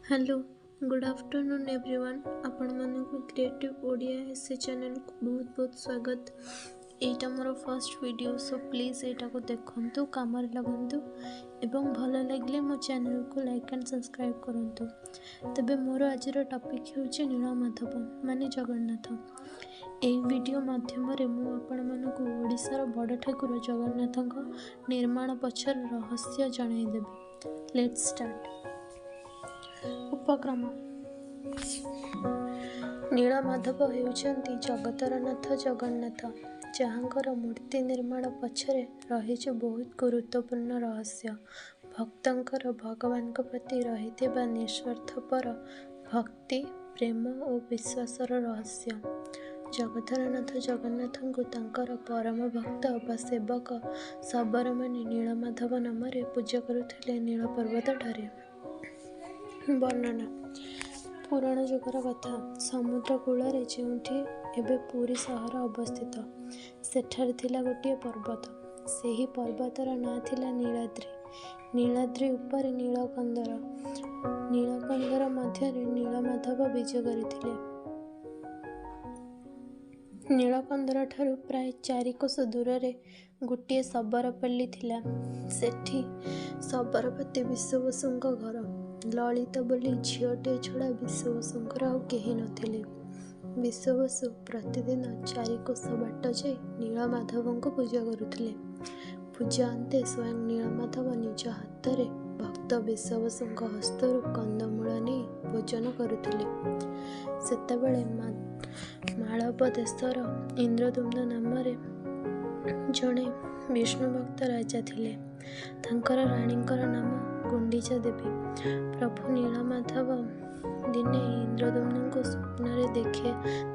Hello, good afternoon everyone. ଆପଣମାନଙ୍କୁ creative Odia ଏସେ ଚ୍ୟାନେଲ୍କୁ ବହୁତ ବହୁତ ସ୍ୱାଗତ। ଏଇଟା ମୋର ଫାର୍ଷ୍ଟ ଭିଡ଼ିଓ, ସୋ ପ୍ଲିଜ୍ ଏଇଟାକୁ ଦେଖନ୍ତୁ, କାମରେ ଲଗାନ୍ତୁ ଏବଂ ଭଲ ଲାଗିଲେ ମୋ ଚ୍ୟାନେଲ୍କୁ ଲାଇକ୍ ଆଣ୍ଡ ସବସ୍କ୍ରାଇବ୍ କରନ୍ତୁ। ତେବେ ମୋର ଆଜିର ଟପିକ୍ ହେଉଛି ନୀଳମାଧବ ମାନେ ଜଗନ୍ନାଥ। ଏହି ଭିଡ଼ିଓ ମାଧ୍ୟମରେ ମୁଁ ଆପଣମାନଙ୍କୁ ଓଡ଼ିଶାର ବଡ଼ ଠାକୁର ଜଗନ୍ନାଥଙ୍କ ନିର୍ମାଣ ପଛର ରହସ୍ୟ ଜଣାଇଦେବି। Let's start. ଉପକ୍ରମ। ନୀଳମାଧବ ହେଉଛନ୍ତି ଜଗତର ନାଥ ଜଗନ୍ନାଥ, ଯାହାଙ୍କର ମୂର୍ତ୍ତି ନିର୍ମାଣ ପଛରେ ରହିଛି ବହୁତ ଗୁରୁତ୍ୱପୂର୍ଣ୍ଣ ରହସ୍ୟ। ଭକ୍ତଙ୍କର ଭଗବାନଙ୍କ ପ୍ରତି ରହିଥିବା ନିଃସ୍ୱାର୍ଥପର ଭକ୍ତି, ପ୍ରେମ ଓ ବିଶ୍ୱାସର ରହସ୍ୟ। ଜଗତର ନାଥ ଜଗନ୍ନାଥଙ୍କୁ ତାଙ୍କର ପରମ ଭକ୍ତ ବା ସେବକ ଶବରମାନେ ନୀଳମାଧବ ନାମରେ ପୂଜା କରୁଥିଲେ ନୀଳପର୍ବତଠାରେ। ବର୍ଣ୍ଣନା। ପୁରାଣ ଯୁଗର କଥା। ସମୁଦ୍ର କୂଳରେ ଯେଉଁଠି ଏବେ ପୁରୀ ସହର ଅବସ୍ଥିତ, ସେଠାରେ ଥିଲା ଗୋଟିଏ ପର୍ବତ। ସେହି ପର୍ବତର ନାଁ ଥିଲା ନୀଳାଦ୍ରି। ନୀଳାଦ୍ରି ଉପରେ ନୀଳକନ୍ଦର। ନୀଳକନ୍ଦର ମଧ୍ୟରେ ନୀଳମାଧବ ବିଜେ କରିଥିଲେ। ନୀଳକନ୍ଦରଠାରୁ ପ୍ରାୟ 4 କୋଶ ଦୂରରେ ଗୋଟିଏ ଶବରପଲ୍ଲୀ ଥିଲା। ସେଠି ଶବରପତି ବିଶ୍ୱବସୁଙ୍କ ଘର। ଲଳିତା ବୋଲି ଝିଅଟିଏ ଛଡ଼ା ବିଶ୍ୱବସୁଙ୍କର ଆଉ କେହି ନଥିଲେ। ବିଶ୍ୱବସୁ ପ୍ରତିଦିନ 4 କୋଶ ବାଟ ଯାଇ ନୀଳମାଧବଙ୍କୁ ପୂଜା କରୁଥିଲେ। ପୂଜା ଅନ୍ତେ ସ୍ୱୟଂ ନୀଳମାଧବ ନିଜ ହାତରେ ଭକ୍ତ ବିଶ୍ୱବସୁଙ୍କ ହସ୍ତରୁ କନ୍ଦମୂଳ ନେଇ ଭୋଜନ କରୁଥିଲେ। ସେତେବେଳେ ମାଳବ ଦେଶର ଇନ୍ଦ୍ରଦ୍ୟୁମ୍ନ ନାମରେ ଜଣେ ବିଷ୍ଣୁଭକ୍ତ ରାଜା ଥିଲେ। ତାଙ୍କର ରାଣୀଙ୍କର ନାମ ଗୁଣ୍ଡିଚା ଦେବୀ। ପ୍ରଭୁ ନୀଳମାଧବ ଦିନେ ଇନ୍ଦ୍ରଦ୍ୟୁମ୍ନଙ୍କୁ ସ୍ୱପ୍ନରେ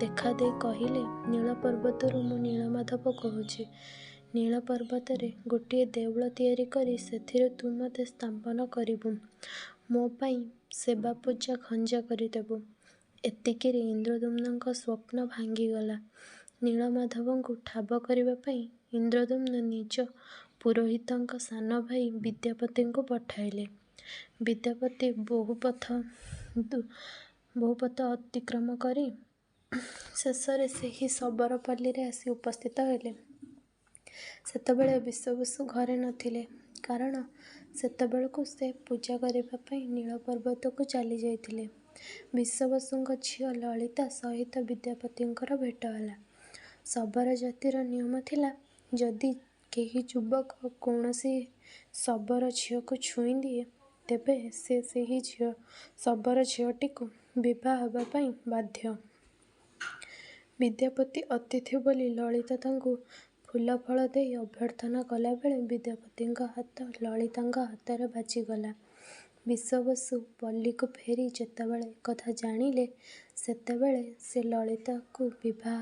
ଦେଖାଦେଇ କହିଲେ, ନୀଳପର୍ବତରୁ ମୁଁ ନୀଳମାଧବ କହୁଛି। ନୀଳପର୍ବତରେ ଗୋଟିଏ ଦେଉଳ ତିଆରି କରି ସେଥିରେ ତୁ ମୋତେ ସ୍ଥାପନ କରିବୁ। ମୋ ପାଇଁ ସେବାପୂଜା ଖଞ୍ଜା କରିଦେବୁ। ଏତିକିରେ ଇନ୍ଦ୍ରଦ୍ୟୁମ୍ନଙ୍କ ସ୍ୱପ୍ନ ଭାଙ୍ଗିଗଲା। ନୀଳମାଧବଙ୍କୁ ଠାବ କରିବା ପାଇଁ ଇନ୍ଦ୍ରଦ୍ୟୁମ୍ନ ନିଜ ପୁରୋହିତଙ୍କ ସାନ ଭାଇ ବିଦ୍ୟାପତିଙ୍କୁ ପଠାଇଲେ। ବିଦ୍ୟାପତି ବହୁପଥ ଅତିକ୍ରମ କରି ଶେଷରେ ସେହି ଶବରପଲ୍ଲୀରେ ଆସି ଉପସ୍ଥିତ ହେଲେ। ସେତେବେଳେ ବିଶ୍ୱବସୁ ଘରେ ନଥିଲେ, କାରଣ ସେତେବେଳକୁ ସେ ପୂଜା କରିବା ପାଇଁ ନୀଳପର୍ବତକୁ ଚାଲିଯାଇଥିଲେ। ବିଶ୍ୱବସୁଙ୍କ ଝିଅ ଲଳିତା ସହିତ ବିଦ୍ୟାପତିଙ୍କର ଭେଟ ହେଲା। ଶବର ଜାତିର ନିୟମ ଥିଲା, ଯଦି କେହି ଯୁବକ କୌଣସି ଶବର ଝିଅକୁ ଛୁଇଁଦିଏ, ତେବେ ସେ ସେହି ଶବର ଝିଅଟିକୁ ବିଭା ହେବା ପାଇଁ ବାଧ୍ୟ। ବିଦ୍ୟାପତି ଅତିଥି ବୋଲି ଲଳିତା ତାଙ୍କୁ ଫୁଲଫଳ ଦେଇ ଅଭ୍ୟର୍ଥନା କଲାବେଳେ ବିଦ୍ୟାପତିଙ୍କ ହାତ ଲଳିତାଙ୍କ ହାତରେ ବାଜିଗଲା। ବିଶ୍ୱବସୁ ପଲ୍ଲୀକୁ ଫେରି ଯେତେବେଳେ ଏକଥା ଜାଣିଲେ, ସେତେବେଳେ ସେ ଲଳିତାକୁ ବିଭା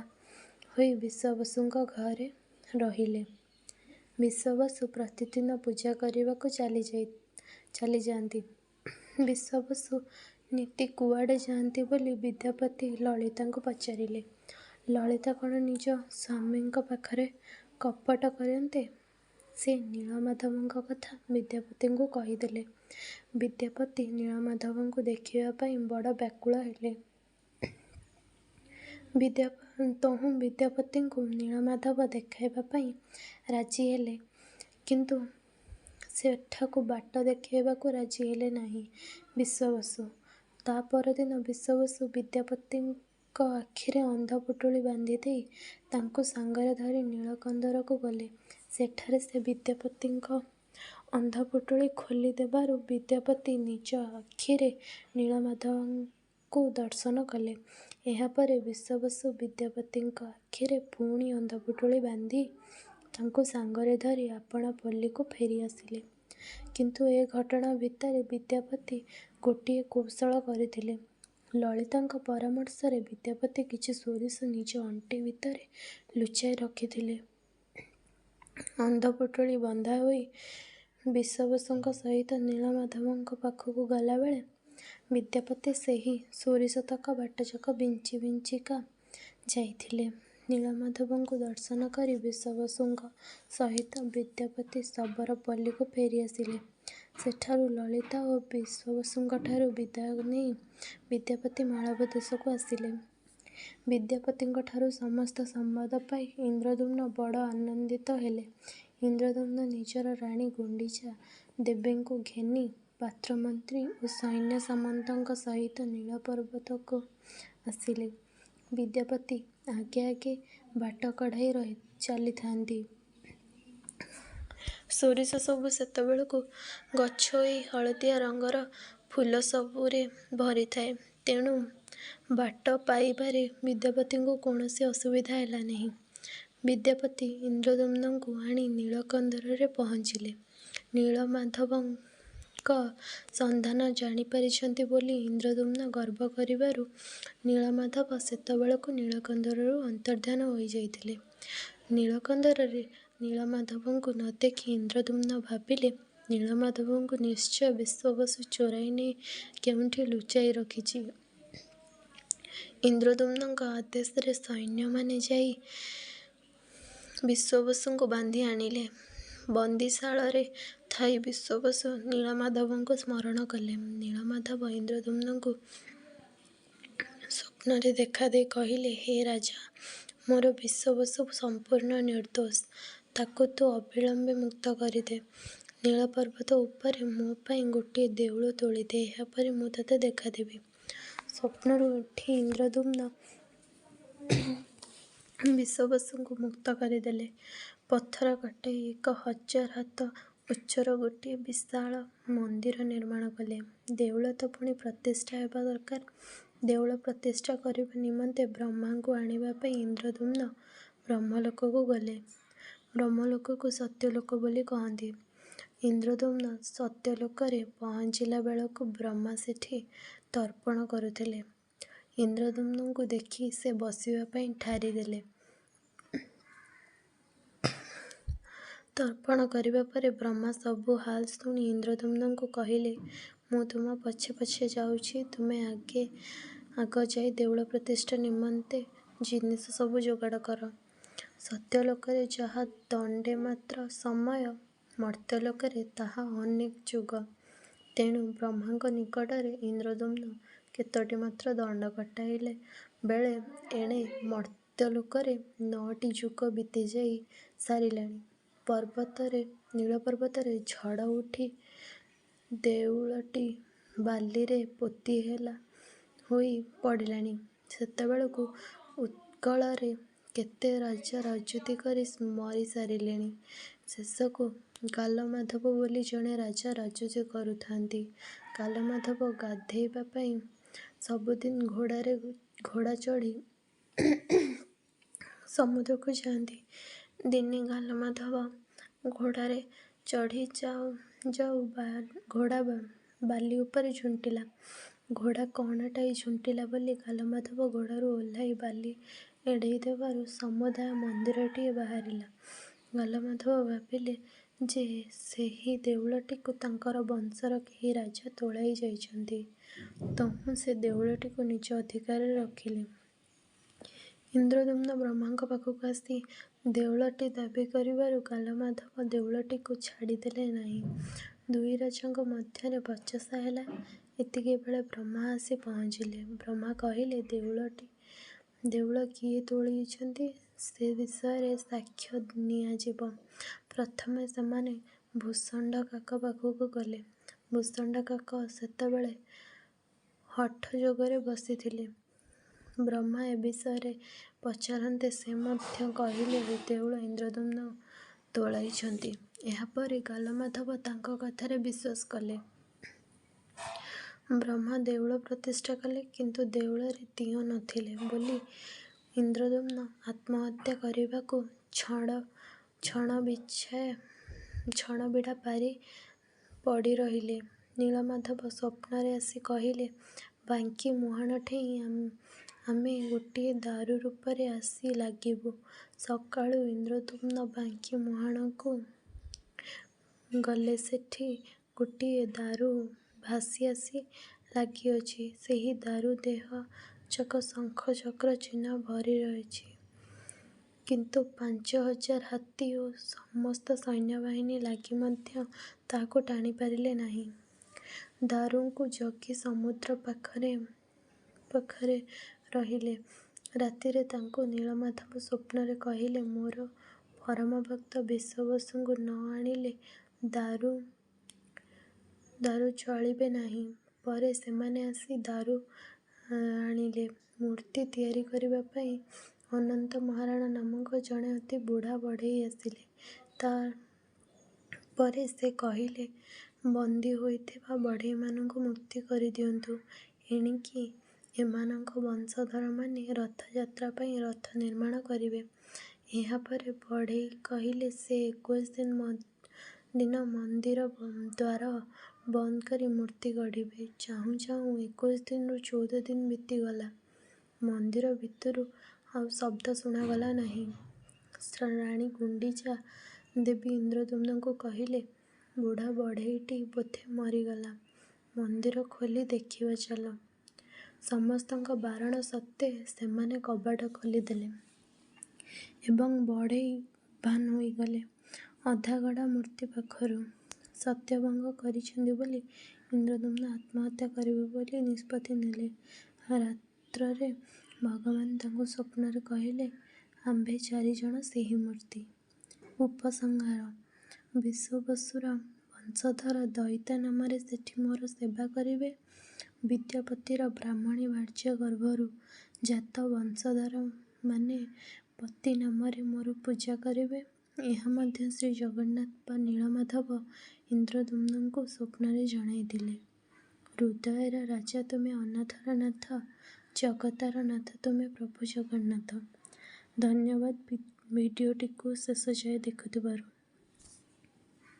ହୋଇ ବିଶ୍ୱବସୁଙ୍କ ଘରେ ରହିଲେ। ବିଶ୍ୱବସୁ ପ୍ରତିଦିନ ପୂଜା କରିବାକୁ ଚାଲିଯାଆନ୍ତି। ବିଶ୍ୱବସୁ ନିତି କୁଆଡ଼େ ଯାଆନ୍ତି ବୋଲି ବିଦ୍ୟାପତି ଲଳିତାଙ୍କୁ ପଚାରିଲେ। ଲଳିତା କ'ଣ ନିଜ ସ୍ୱାମୀଙ୍କ ପାଖରେ କପଟ କରନ୍ତେ? ସେ ନୀଳମାଧବଙ୍କ କଥା ବିଦ୍ୟାପତିଙ୍କୁ କହିଦେଲେ। ବିଦ୍ୟାପତି ନୀଳମାଧବଙ୍କୁ ଦେଖିବା ପାଇଁ ବଡ଼ ବ୍ୟାକୁଳ ହେଲେ। ତହୁଁ ବିଦ୍ୟାପତିଙ୍କୁ ନୀଳମାଧବ ଦେଖାଇବା ପାଇଁ ରାଜି ହେଲେ, କିନ୍ତୁ ସେଠାକୁ ବାଟ ଦେଖାଇବାକୁ ରାଜି ହେଲେ ନାହିଁ ବିଶ୍ୱବସୁ। ତା ପରଦିନ ବିଶ୍ୱବସୁ ବିଦ୍ୟାପତିଙ୍କ ଆଖିରେ ଅନ୍ଧପୁଟୁଳି ବାନ୍ଧିଦେଇ ତାଙ୍କୁ ସାଙ୍ଗରେ ଧରି ନୀଳକନ୍ଦରକୁ ଗଲେ। ସେଠାରେ ସେ ବିଦ୍ୟାପତିଙ୍କ ଅନ୍ଧପୁଟୁଳି ଖୋଲି ଦେବାରୁ ବିଦ୍ୟାପତି ନିଜ ଆଖିରେ ନୀଳମାଧବଙ୍କୁ ଦର୍ଶନ କଲେ। ଏହାପରେ ବିଶ୍ୱବସୁ ବିଦ୍ୟାପତିଙ୍କ ଆଖିରେ ପୁଣି ଅନ୍ଧପୁଟୁଳି ବାନ୍ଧି ତାଙ୍କୁ ସାଙ୍ଗରେ ଧରି ଆପଣା ପଲ୍ଲୀକୁ ଫେରିଆସିଲେ। କିନ୍ତୁ ଏ ଘଟଣା ଭିତରେ ବିଦ୍ୟାପତି ଗୋଟିଏ କୌଶଳ କରିଥିଲେ। ଲଳିତାଙ୍କ ପରାମର୍ଶରେ ବିଦ୍ୟାପତି କିଛି ସୋରିଷ ନିଜ ଅଣ୍ଟି ଭିତରେ ଲୁଚାଇ ରଖିଥିଲେ। ଅନ୍ଧପୁଟୁଳି ବନ୍ଧା ହୋଇ ବିଶ୍ୱବସୁଙ୍କ ସହିତ ନୀଳମାଧବଙ୍କ ପାଖକୁ ଗଲାବେଳେ ବିଦ୍ୟାପତି ସେହି ସୋରିଷତକ ବାଟଯାକ ବିଞ୍ଚି ବିଞ୍ଚିକା ଯାଇଥିଲେ। ନୀଳମାଧବଙ୍କୁ ଦର୍ଶନ କରି ବିଶ୍ୱବସୁଙ୍କ ସହିତ ବିଦ୍ୟାପତି ଶବରପଲ୍ଲୀକୁ ଫେରିଆସିଲେ। ସେଠାରୁ ଲଳିତା ଓ ବିଶ୍ୱାବସୁଙ୍କଠାରୁ ବିଦାୟ ନେଇ ବିଦ୍ୟାପତି ମାଳବ ଦେଶକୁ ଆସିଲେ। ବିଦ୍ୟାପତିଙ୍କଠାରୁ ସମସ୍ତ ସମ୍ବାଦ ପାଇ ଇନ୍ଦ୍ରଦ୍ୟୁମ୍ନ ବଡ଼ ଆନନ୍ଦିତ ହେଲେ। ଇନ୍ଦ୍ରଦ୍ୟୁମ୍ନ ନିଜର ରାଣୀ ଗୁଣ୍ଡିଚା ଦେବୀଙ୍କୁ ଘେନି ପାତ୍ରମନ୍ତ୍ରୀ ଓ ସୈନ୍ୟ ସାମନ୍ତଙ୍କ ସହିତ ନୀଳପର୍ବତକୁ ଆସିଲେ। ବିଦ୍ୟାପତି ଆଗେ ଆଗେ ବାଟ କଢ଼ାଇ ଚାଲିଥାନ୍ତି। ସୋରିଷସବୁ ସେତେବେଳକୁ ଗଛ ହୋଇ ହଳଦିଆ ରଙ୍ଗର ଫୁଲସବୁରେ ଭରିଥାଏ। ତେଣୁ ବାଟ ପାଇବାରେ ବିଦ୍ୟାପତିଙ୍କୁ କୌଣସି ଅସୁବିଧା ହେଲା ନାହିଁ। ବିଦ୍ୟାପତି ଇନ୍ଦ୍ରଦ୍ୟୁମ୍ନଙ୍କୁ ଆଣି ନୀଳକନ୍ଦରରେ ପହଞ୍ଚିଲେ। ନୀଳମାଧବଙ୍କ ସନ୍ଧାନ ଜାଣିପାରିଛନ୍ତି ବୋଲି ଇନ୍ଦ୍ରଦ୍ୟୁମ୍ନ ଗର୍ବ କରିବାରୁ ନୀଳମାଧବ ସେତେବେଳକୁ ନୀଳକନ୍ଦରରୁ ଅନ୍ତର୍ଦ୍ଧାନ ହୋଇଯାଇଥିଲେ। ନୀଳକନ୍ଦରରେ ନୀଳମାଧବଙ୍କୁ ନ ଦେଖି ଇନ୍ଦ୍ରଦ୍ୟୁମ୍ନ ଭାବିଲେ, ନୀଳମାଧବଙ୍କୁ ନିଶ୍ଚୟ ବିଶ୍ୱାବସୁ ଚୋରାଇ ନେଇ କେଉଁଠି ଲୁଚାଇ ରଖିଛି। ଇନ୍ଦ୍ରଦ୍ୟୁମ୍ନଙ୍କ ଆଦେଶରେ ସୈନ୍ୟମାନେ ଯାଇ ବିଶ୍ୱାବସୁଙ୍କୁ ବାନ୍ଧି ଆଣିଲେ। ବନ୍ଦୀଶାଳରେ ଥାଇ ବିଶ୍ୱାବସୁ ନୀଳମାଧବଙ୍କୁ ସ୍ମରଣ କଲେ। ନୀଳମାଧବ ଇନ୍ଦ୍ରଦ୍ୟୁମ୍ନଙ୍କୁ ସ୍ୱପ୍ନରେ ଦେଖାଦେଇ କହିଲେ, ହେ ରାଜା! ମୋର ବିଶ୍ୱାବସୁ ସମ୍ପୂର୍ଣ୍ଣ ନିର୍ଦ୍ଦୋଷ। ତାକୁ ତୁ ଅବିଳମ୍ବେ ମୁକ୍ତ କରିଦେ। ନୀଳପର୍ବତ ଉପରେ ମୋ ପାଇଁ ଗୋଟିଏ ଦେଉଳ ତୋଳିଦେ। ଏହାପରେ ମୁଁ ତୋତେ ଦେଖାଦେବି। ସ୍ୱପ୍ନରୁ ଉଠି ଇନ୍ଦ୍ରଦ୍ୟୁମ୍ନ ବିଶ୍ୱାବସୁଙ୍କୁ ମୁକ୍ତ କରିଦେଲେ। ପଥର କଟାଇ 1000 ହାତ ଉଚ୍ଚର ଗୋଟିଏ ବିଶାଳ ମନ୍ଦିର ନିର୍ମାଣ କଲେ। ଦେଉଳ ତ ପୁଣି ପ୍ରତିଷ୍ଠା ହେବା ଦରକାର। ଦେଉଳ ପ୍ରତିଷ୍ଠା କରିବା ନିମନ୍ତେ ବ୍ରହ୍ମାଙ୍କୁ ଆଣିବା ପାଇଁ ଇନ୍ଦ୍ରଦ୍ୟୁମ୍ନ ବ୍ରହ୍ମଲୋକକୁ ଗଲେ। ବ୍ରହ୍ମଲୋକକୁ ସତ୍ୟଲୋକ ବୋଲି କହନ୍ତି। ଇନ୍ଦ୍ରଦ୍ୟୁମ୍ନ ସତ୍ୟଲୋକରେ ପହଞ୍ଚିଲାବେଳକୁ ବ୍ରହ୍ମା ସେଠି ତର୍ପଣ କରୁଥିଲେ। ଇନ୍ଦ୍ରଦ୍ୟୁମ୍ନଙ୍କୁ ଦେଖି ସେ ବସିବା ପାଇଁ ଠାରିଦେଲେ। ତର୍ପଣ କରିବା ପରେ ବ୍ରହ୍ମା ସବୁ ହାଲ ଶୁଣି ଇନ୍ଦ୍ରଦ୍ୟୁମ୍ନଙ୍କୁ କହିଲେ, ମୁଁ ତୁମ ପଛେ ପଛେ ଯାଉଛି। ତୁମେ ଆଗ ଯାଇ ଦେଉଳ ପ୍ରତିଷ୍ଠା ନିମନ୍ତେ ଜିନିଷ ସବୁ ଯୋଗାଡ଼ କର। ସତ୍ୟଲୋକରେ ଯାହା ଦଣ୍ଡେମାତ୍ର ସମୟ, ମର୍ତ୍ତ୍ୟଲୋକରେ ତାହା ଅନେକ ଯୁଗ। ତେଣୁ ବ୍ରହ୍ମାଙ୍କ ନିକଟରେ ଇନ୍ଦ୍ରଦ୍ୟୁମ୍ନ କେତୋଟି ମାତ୍ର ଦଣ୍ଡ କଟାଇଲା ବେଳେ ଏଣେ ମର୍ତ୍ତ୍ୟଲୋକରେ ନଅଟି ଯୁଗ ବିତିଯାଇ ସାରିଲାଣି। ନୀଳପର୍ବତରେ ଝଡ଼ ଉଠି ଦେଉଳଟି ବାଲିରେ ପୋତି ହୋଇ ପଡ଼ିଲାଣି। ସେତେବେଳକୁ ଉତ୍କଳରେ କେତେ ରାଜା ରାଜୁତି କରି ମରିସାରିଲେଣି। ଶେଷକୁ ଗାଲମାଧବ ବୋଲି ଜଣେ ରାଜା ରାଜୁତି କରୁଥାନ୍ତି। ଗାଲମାଧବ ଗାଧୋଇବା ପାଇଁ ସବୁଦିନ ଘୋଡ଼ା ଚଢ଼ି ସମୁଦ୍ରକୁ ଯାଆନ୍ତି। ଦିନେ ଗାଲମାଧବ ଘୋଡ଼ାରେ ଚଢ଼ି ଯାଉଁ ଯାଉଁ ଘୋଡ଼ା ବାଲି ଉପରେ ଝୁଣ୍ଟିଲା। ଘୋଡ଼ା କ'ଣଟାଏ ଝୁଣ୍ଟିଲା ବୋଲି ଗାଲମାଧବ ଘୋଡ଼ାରୁ ଓହ୍ଲାଇ ବାଲି ଏଡ଼ାଇ ଦେବାରୁ ସମୁଦାୟ ମନ୍ଦିରଟିଏ ବାହାରିଲା। ଗାଲମାଧବ ଭାବିଲେ ଯେ, ସେହି ଦେଉଳଟିକୁ ତାଙ୍କର ବଂଶର କେହି ରାଜା ତୋଳାଇ ଯାଇଛନ୍ତି। ତହୁଁ ସେ ଦେଉଳଟିକୁ ନିଜ ଅଧିକାରରେ ରଖିଲେ। ଇନ୍ଦ୍ରଦ୍ୟୁମ୍ନ ବ୍ରହ୍ମାଙ୍କ ପାଖକୁ ଆସି ଦେଉଳଟି ଦାବି କରିବାରୁ ଗାଲମାଧବ ଦେଉଳଟିକୁ ଛାଡ଼ିଦେଲେ ନାହିଁ। ଦୁଇ ରାଜାଙ୍କ ମଧ୍ୟରେ ବଚସା ହେଲା। ଏତିକିବେଳେ ବ୍ରହ୍ମା ଆସି ପହଞ୍ଚିଲେ। ବ୍ରହ୍ମା କହିଲେ, ଦେଉଳ କିଏ ତୋଳାଇଛନ୍ତି, ସେ ବିଷୟରେ ସାକ୍ଷ୍ୟ ନିଆଯିବ। ପ୍ରଥମେ ସେମାନେ ଭୂଷଣ୍ଡକାକ ପାଖକୁ ଗଲେ। ଭୂଷଣ୍ଡକାକ ସେତେବେଳେ ହଠଯୋଗରେ ବସିଥିଲେ। ବ୍ରହ୍ମା ଏ ବିଷୟରେ ପଚାରନ୍ତେ ସେ ମଧ୍ୟ କହିଲେ, ଏ ଦେଉଳ ଇନ୍ଦ୍ରଦ୍ୟୁମ୍ନ ତୋଳାଇଛନ୍ତି। ଏହାପରେ ଗାଲମାଧବ ତାଙ୍କ କଥାରେ ବିଶ୍ୱାସ କଲେ। ବ୍ରହ୍ମା ଦେଉଳ ପ୍ରତିଷ୍ଠା କଲେ। କିନ୍ତୁ ଦେଉଳରେ ଦିଅଁ ନ ଥିଲେ ବୋଲି ଇନ୍ଦ୍ରଦ୍ୟୁମ୍ନ ଆତ୍ମହତ୍ୟା କରିବାକୁ ଛଣବିଡ଼ା ପାରି ପଡ଼ିରହିଲେ। ନୀଳମାଧବ ସ୍ୱପ୍ନରେ ଆସି କହିଲେ, ବାଙ୍କି ମୁହାଣଠେଇଁ ଆମେ ଗୋଟିଏ ଦାରୁ ରୂପରେ ଆସି ଲାଗିବୁ। ସକାଳୁ ଇନ୍ଦ୍ରଦ୍ୟୁମ୍ନ ବାଙ୍କି ମୁହାଣକୁ ଗଲେ ସେଠି ଗୋଟିଏ ଦାରୁ ଭାସି ଆସି ଲାଗିଅଛି। ସେହି ଦାରୁ ଦେହଯାକ ଶଙ୍ଖ ଚକ୍ର ଚିହ୍ନ ଭରି ରହିଛି। କିନ୍ତୁ 5000 ହାତୀ ଓ ସମସ୍ତ ସୈନ୍ୟବାହିନୀ ଲାଗି ମଧ୍ୟ ତାହାକୁ ଟାଣିପାରିଲେ ନାହିଁ। ଦାରୁଙ୍କୁ ଜଗି ସମୁଦ୍ର ପାଖରେ ପାଖରେ ରହିଲେ। ରାତିରେ ତାଙ୍କୁ ନୀଳମାଧବ ସ୍ୱପ୍ନରେ କହିଲେ, ମୋର ପରମଭକ୍ତ ବିଶ୍ୱାବସୁଙ୍କୁ ନ ଆଣିଲେ ଦାରୁ ଚଳିବେ ନାହିଁ। ପରେ ସେମାନେ ଆସି ଦାରୁ ଆଣିଲେ। ମୂର୍ତ୍ତି ତିଆରି କରିବା ପାଇଁ ଅନନ୍ତ ମହାରଣା ନାମକ ଜଣେ ଅତି ବୁଢ଼ା ବଢ଼େଇ ଆସିଲେ। ତା'ପରେ ସେ କହିଲେ, ବନ୍ଦୀ ହୋଇଥିବା ବଢ଼େଇମାନଙ୍କୁ ମୁକ୍ତ କରିଦିଅନ୍ତୁ। ଏଣିକି ଏମାନଙ୍କ ବଂଶଧରମାନେ ରଥଯାତ୍ରା ପାଇଁ ରଥ ନିର୍ମାଣ କରିବେ। ଏହାପରେ ବଢ଼େଇ କହିଲେ ସେ 21 ଦିନ ମନ୍ଦିର ଦ୍ୱାର ବନ୍ଦ କରି ମୂର୍ତ୍ତି ଗଢ଼ିବେ। ଚାହୁଁ ଚାହୁଁ 21 ଦିନରୁ 14 ଦିନ ବିତିଗଲା। ମନ୍ଦିର ଭିତରୁ ଆଉ ଶବ୍ଦ ଶୁଣାଗଲା ନାହିଁ। ରାଣୀ ଗୁଣ୍ଡିଚା ଦେବୀ ଇନ୍ଦ୍ରଦ୍ୟୁମ୍ନଙ୍କୁ କହିଲେ, ବୁଢ଼ା ବଢ଼େଇଟି ବୋଧେ ମରିଗଲା। ମନ୍ଦିର ଖୋଲି ଦେଖିବା ଚାଲ। ସମସ୍ତଙ୍କ ବାରଣ ସତ୍ତ୍ୱେ ସେମାନେ କବାଟ ଖୋଲିଦେଲେ ଏବଂ ବଢ଼େଇ ଉଭାନ ହୋଇଗଲେ ଅଧାଗଢ଼ା ମୂର୍ତ୍ତି ପାଖରୁ। ସତ୍ୟଭଙ୍ଗ କରିଛନ୍ତି ବୋଲି ଇନ୍ଦ୍ରଦ୍ୟୁମ୍ନ ଆତ୍ମହତ୍ୟା କରିବେ ବୋଲି ନିଷ୍ପତ୍ତି ନେଲେ। ରାତ୍ରରେ ଭଗବାନ ତାଙ୍କୁ ସ୍ୱପ୍ନରେ କହିଲେ, ଆମ୍ଭେ ଚାରିଜଣ ସେହି ମୂର୍ତ୍ତି। ଉପସଂହାର: ବିଶ୍ୱାବସୁର ବଂଶଧର ଦଇତା ନାମରେ ସେଠି ମୋର ସେବା କରିବେ। ବିଦ୍ୟାପତିର ବ୍ରାହ୍ମଣୀ ଭାର୍ଯ୍ୟା ଗର୍ଭରୁ ଜାତ ବଂଶଧରମାନେ ପତି ନାମରେ ମୋର ପୂଜା କରିବେ। ଏହା ମଧ୍ୟ ଶ୍ରୀଜଗନ୍ନାଥ ବା ନୀଳମାଧବ ଇନ୍ଦ୍ରଦ୍ୟୁମ୍ନଙ୍କୁ ସ୍ୱପ୍ନରେ ଜଣାଇଥିଲେ। ହୃଦୟର ରାଜା ତୁମେ ଅନାଥର ନାଥ ଜଗତର ନାଥ ତୁମେ ପ୍ରଭୁ ଜଗନ୍ନାଥ। ଧନ୍ୟବାଦ, ଭିଡ଼ିଓଟିକୁ ଶେଷ ଯାଏ ଦେଖୁଥିବାରୁ।